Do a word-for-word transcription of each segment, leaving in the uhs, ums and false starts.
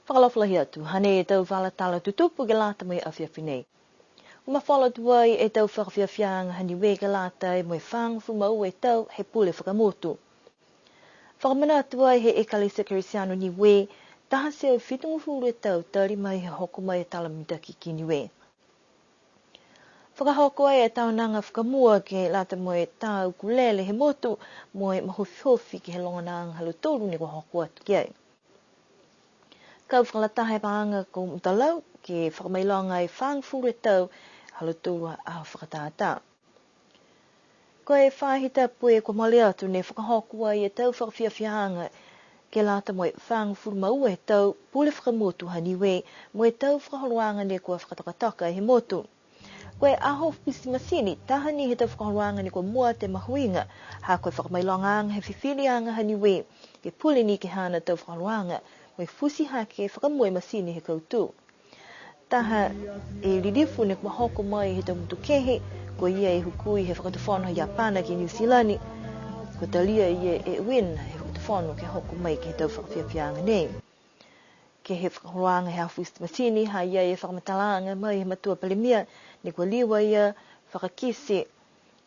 Fakaalofa lahi atu, hanei e tau vala tala tutupu ke lata mo e afiafi nei. Mafola tuai e tau fakafiafiaaga ha Niue ke lata mo e fagofulu ma ua e tau he pule fakamotu. Fakamanatu ai he Ekalesia Kerisiano Niue, taha e teau fitugofulu e tau tali mai he hoko mai e tala mitaki ki Niue. Fakahoko ai e taonaga fakamua ke lata mo e tau ukulele he motu, mo e mahofihofi ke he logonaaga ha lautolu ne kua hoko atu ki ai. Kau fakalataha e maaga ko Mutalau ke fakamailoga e fagofulu e tau ha lautolu a aho fakatātā. Ko e faahi tapu kua mole atu ne fakahoko ai e tau fakafiafiaaga ke lata mo e fagofulu ma ua e tau pule fakamotu ha Niue, mo e tau fakaholoaga ne kua fakatokatoka he motu. Ko e aho futi masini, taha ni he tau fakaholoaga ne kua mua atu e mahuiga, ha ko e fakamailogaaga he fifiliaga ha Niue ke pule ni ke he haana tau fakaholoaga, mo e futi hake fakamua e masini he kautū. Taha e lilifu ne kua hoko mai he tau motu kehe, ko ia e hukui he fakatufono ha Iapana ki Niu Silani, kua talia e ia e win he fakatufono ke hoko mai ke he tau fakafiafiaaga nei. Ke he fakaholoaga he aho futi masini, ha i ai e fakamatalaaga mai he matua Palemia, ne kua liu a ia fakakite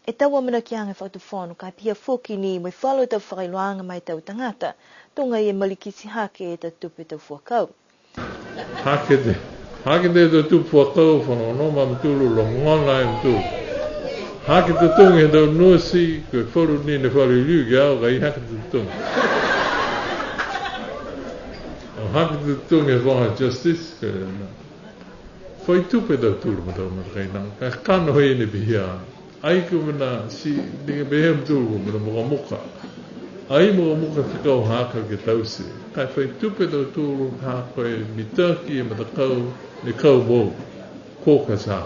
e tau amanakiaga he fakatufono, ka e pihia foki ni mo e falu tau fakailoaaga ma e tau tagata, tuga e malikiti hake e tau tupe tau fuakau. Hake e tau, hake e tau tupe fuakau, fanogonogo ma mutolu, logona e mutolu. Hake e tau tuga he tau nosi, ko e falu ni ne falu liu ki a au, ka e hake e tau tuga. Hake e tau tuga he vaha justice, ka e na. Fai tupe e tautolu mo e tau matakainaga, ka e kano he ne pihia. Ai ko e mena ti, ne pehē a mutolu ko e mena mukamuka. Ai mukamuka fekau haaku ke taute. Ka e fai tupe e tautolu ha ko e mitaki e matakau ne kau mo au. Ko ka sa.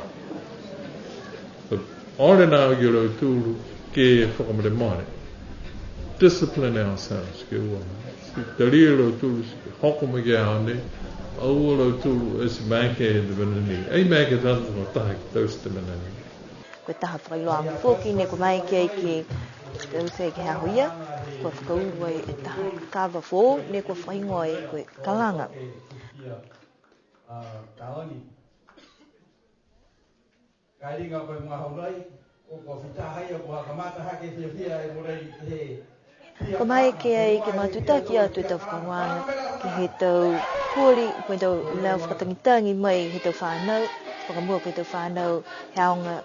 Ole nā ki a lautolu ke fakamolemole. Discipline ourselves, ke ua. Ti talia e lautolu, ti hoko mai ke he aho nei, aua lautolu e ti maeke e te mena nei. Ai maeke tana ko taha ke taute e te mena nei. Ko e taha fakailoaaga foki ne kua maeke ai ke taute ke he aho ia, kua fakaulu ai e taha kava foou ne kua fakahigoa ai ko e kalaga. Ka e liga ko e magaaho lai, ko e kua fita haia, kua kamata hake fiafia e Morai he Kua maeke ai ke matutaki atu e tau fakaaoga ke he tau koli, ko e tau lau fakatagitagi mai he tau fanau, fakamua ko e tau fanau he aoga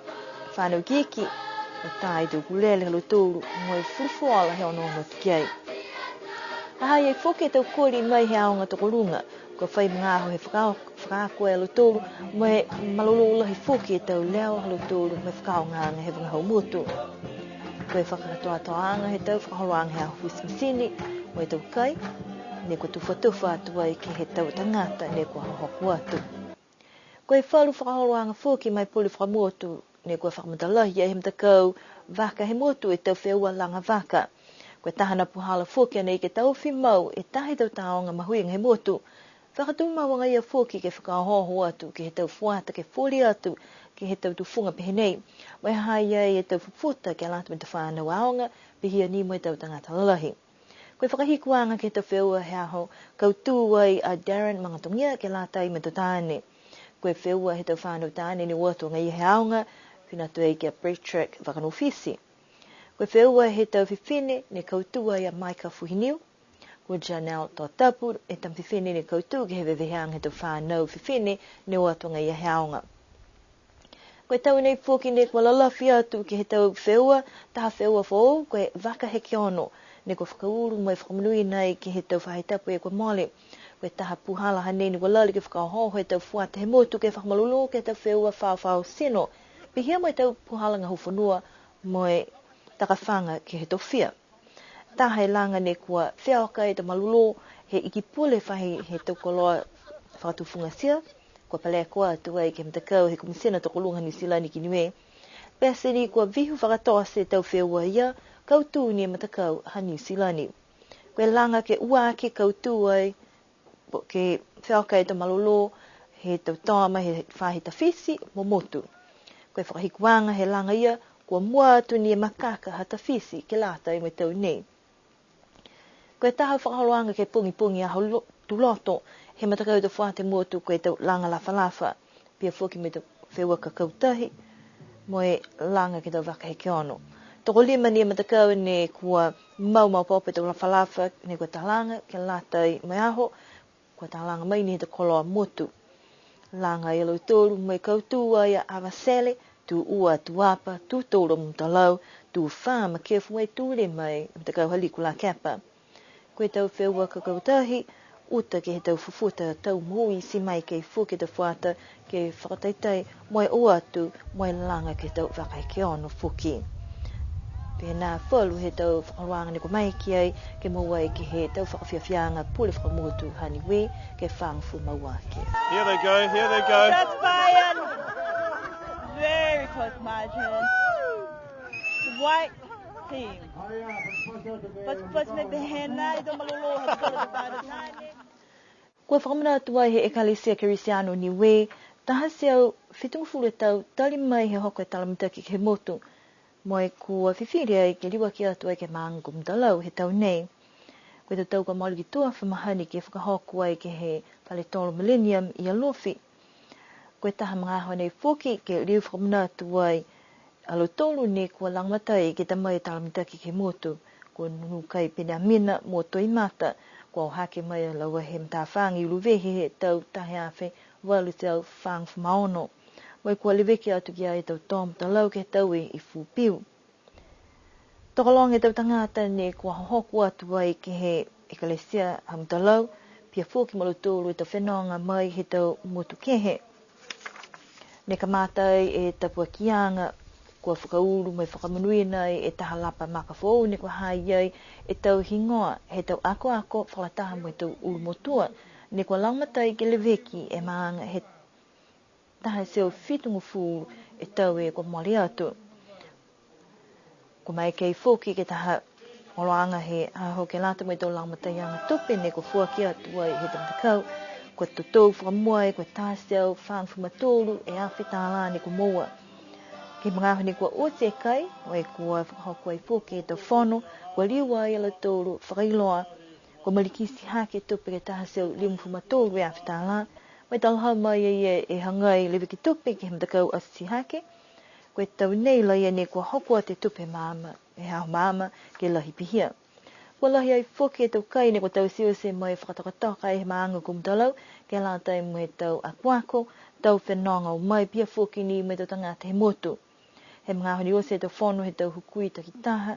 fanau ikiiki, kua tā e tau ukulele ha lautolu, mo e fulufuluola he onoono atu ki ai. Ha ha i ai foki e tau koli mai he aoga tokoluga, kua fai magaaho he faka-, fakaako a lautolu, mo e malolō lahi foki e tau leo ha lautolu, mo e fakaaogaaga he vagahau motu. Ko e fakakatoatoaaga he tau fakaholoaga he aho futi masini, mo e tau kai, ne kua tufatufa atu ai ke he tau tagata ne kua hohoko atu. Ko e falu fakaholoaga foki ma e pule fakamotu, ne kua fakamatalahi ai he matakau vaka he motu e tau feua laga vaka. Ko e taha a puhala foki a nei ke taofi mau e taha he tau tāoga mahuiga he motu. Fakatumau agaia foki ke fakaohooho atu ke he tau fuata ke foli atu ke he tau tufuga pehē nei. Mo e ha ha i ai e tau fufuta ke lata mo e tau fanau aoga, pihia ni mo e tau tagata lalahi. Ko e fakahikuaga ke he tau feua he aho, kautū ai a Darren Magatogia ke lata mo e tau taane. Ko e feua he tau fanau taane ne o atu agaia he aoga, fina atu ai ki a Patrick Vakanofiti. Ko e feua he tau fifine ne kautū ai a Micah Fuhiniu. Ko Janelle Totapu e tama fifine ne kautū ke he veveheaga he tau fanau fifine ne o atu agaia he aoga. Ko e tau nei foki ne kua lalafi atu ke he tau feua, taha feua foou, ko e vaka heke ono, ne kua fakaulu mo e fakamonuina ai ke he tau faahi tapu kua mole. Ko e taha puhala hanei ne kua lali ke fakaohooho e tau fuata he motu ke fakamalolō ke he tau feua faofao tino, pihia mo e tau puhala gahua fonua mo e takafaga ke he tofia. Taha e laga ne kua feoka e tau malolō he Iki Pule faahi he tau koloa fakatufugatia, kua paleko atu ai ke he matakau he Komisina Tokoluga Niu Silani ki Niue. Pete ni kua vihu fakatote e tau feua ia, kautū ni e matakau ha Niu Silani. Ko e laga ke ua aki kautū ai, po ke feoka e tau malolō he tau toma he faahi tafiti mo motu. Ko e fakahikuaga he laga ia, kua mua atu ni e makaka ha tafiti ke lata mo e tau nei. Ko e taha fakaholoaga ke pogipogi aho lo-, Tuloto, he matakau he tau fuata he motu ko e tau laga lafalafa, pihia foki mo e tau feua kakau tahi, mo e laga ke he tau vaka heke ono. Tokolima ni e matakau ne kua mau maopoopo e tau lafalafa, ne kua talaga, ke lata mo e aho, kua talaga mai ni he tau koloa motu. Laga e lautolu mo e kautū ai a Avatele, tū ua Tuapa, tū tolu Mutalau, tū fā Makefu, mo e tū lima e matakau ha Liku Lakepa. Ko e tau feua kakau tahi, uta ke he tau fufuta tau moui, ti maeke foki e tau fuata ke fakataitai mo e o atu mo e laga ke he tau vaka heke ono foki. Pehē nā falu he tau fakaholoaga ne kua maeke ai ke moua ai ke he tau fakafiafiaaga pule fakamotu ha Niue ke fagofulu ma ua aki. Here they go, here they go. Just by a very close margin. White team. But, but maybe Hena, I don't know, has got a bad time. Kua fakamanatu ai he Ekalesia Kerisiano Niue, taha e teau fitugofulu e tau tali mai he hoko e tala mitaki ke he motu. Mo e kua fifili ai ke liuaki atu ai ke he maaga ko Mutalau he tau nei. Ko e tau tau kua mole ki tua fa mahani ke fakahoko ai ke he fale tolo Millennium i Alofi. Ko e taha magaaho nei foki ke liu fakamanatu ai a lautolu ne kua lagomatai ke ta mai e tala mitaki ke he motu. Ko Nunukai Peniamina mo Toimata, kua o hake mai a laua he matāfagi i Uluvehi he tau taha e afe valu e teau fagofulu ma ono. Mo e kua leveki atu ki ai e tau tō Mutalau ke he tau i Fupiu. Tokologa e tau tagata ne kua hohoko atu ai ke he Ekalesia ha Mutalau, pihia foki mo lautolu e tau fenoga mai he tau motu kehe. Ne kamata ai e tapuakiaga, kua fakaulu mo e fakamonuina ai e taha lapa maka foou ne kua ha i ai e tau higoa he tau akoako fakalataha mo e tau ulu motua, ne kua lagomatai ke leveki e maaga he taha e teau fitugofulu e tau e kua mole atu. Kua maeke foki ke he taha fakaholoaga he aho ke lata mo e tau lagomataiaga tupe ne kua foaki atu ai he tau matakau. Kua totou fakamua ai, kua taha e teau fagofulu ma tolu e afe tālā ne kua moua. Ke he magaaho ne kua oti e kai, mo e kua fakahoko ai foki e tau fono, kua liu ai a lautolu fakailoa kua malikiti hake e tupe ke taha e teau limagofulu ma tolu e afe tālā, mo e talahau mai e ia e hagai leveki tupe ke he matakau atutihake. Ko e tau nei la ia ne kua hoko atu e tupe he maama, he aho maama, ke lahi pihia. Kua lahi ai foki e tau kai ne kua taute mai fakatokatoka ai he maaga ko Mutalau, ke lata mo e tau akoako, tau fenoga o mai, pihia foki ni mo e tau tagata he motu. He magaaho ne oti e tau fono he tau hukui takitaha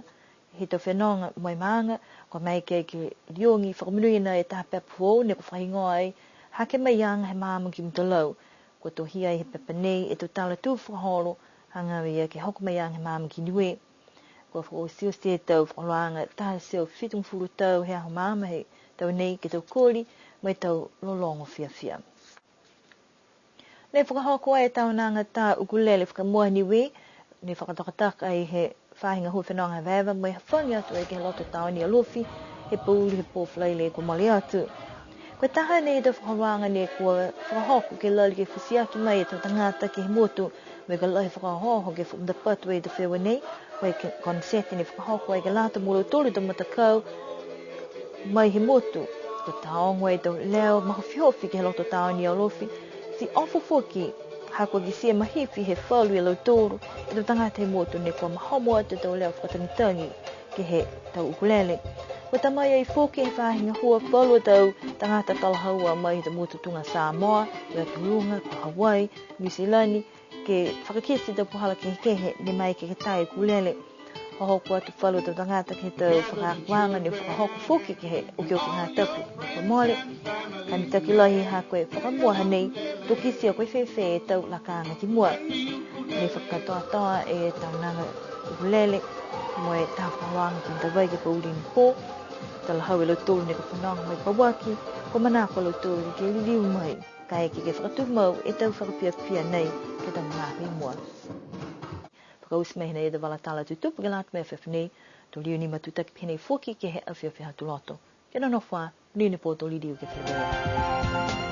he tau fenoga mo e maaga, kua maeke ke liogi fakamonuina e taha pepa foou ne kua fakahigoa ai Hake Maiaga he Maama ki Mutalau. Kua tohia ai he pepa nei e tau tala tū fakaholo, hagaao ia ke hoko maiaga he maama ki Niue. Kua fakaotioti e tau fakaholoaga taha e teau fitugofulu tau he aho maama he tau nei ke he tau koli mo e tau lologo fiafia. Ne fakahoko ai e taonaga tā ukulele fakamua Niue, ne fakatokatoka ai he faahi gahua fenoga evaeva mo e hafagi atu ai ke he loto taone Alofi, he pouli he pō Falaile kua mole atu. Ko e taha nei e tau fakaholoaga ne kua fakahoko ke lali ke futiaki mai e tau tagata ke he motu, mo e ka lahi fakaohooho ke fakamatapatu ai e tau feua nei, ko e ke koniseti ne fakahoko ai ke lata mo lautolu e tau matakau mai he motu. Kua taogo e tau leo mahofihofi ke he loto taone Alofi, ti ofo foki, ha kua kitia mahifi he falu ia lautolu e tau tagata he motu ne kua mahomo atu e tau leo fakatagitagi ke he tau ukulele. Kua ta mai ai foki he faahi gahua falu a tau tagata talahaua mai he tau motu tuga Samoa, Lotoluga, ko Hawaii, Niu Silani, ke fakakite e tau puhala kehekehe ne maeke ke tā e ukulele. Hohoko atu falu a tau tagata ke he tau fakaakoaga ne fakahoko foki ke he okiokiaga tapu kua mole. Ka e mitaki lahi ha ko e fakamua hanei, to kitia ko e fēfē e tau lakaaga ki mua. Ne fakakatoatoa e taonaga ukulele mo e taha fakaholoaga ke he tau vai ke he pouli ne pō. Talahau e lautolu ne kua fenoga mai pauaki, kua manako a lautolu ke liliu mai, kaeke ke fakatumau e tau fakafiafia nei ke he tau magaaho i mua. Fakaoti mai hanei e tau vala tala tutupu ke lata mo e afiafi nei, to liu ni matutaki pehē nei foki ke he afiafi Aho Tuloto. Kia nonofo ā, monuina e pō, to liliu ke feleveia.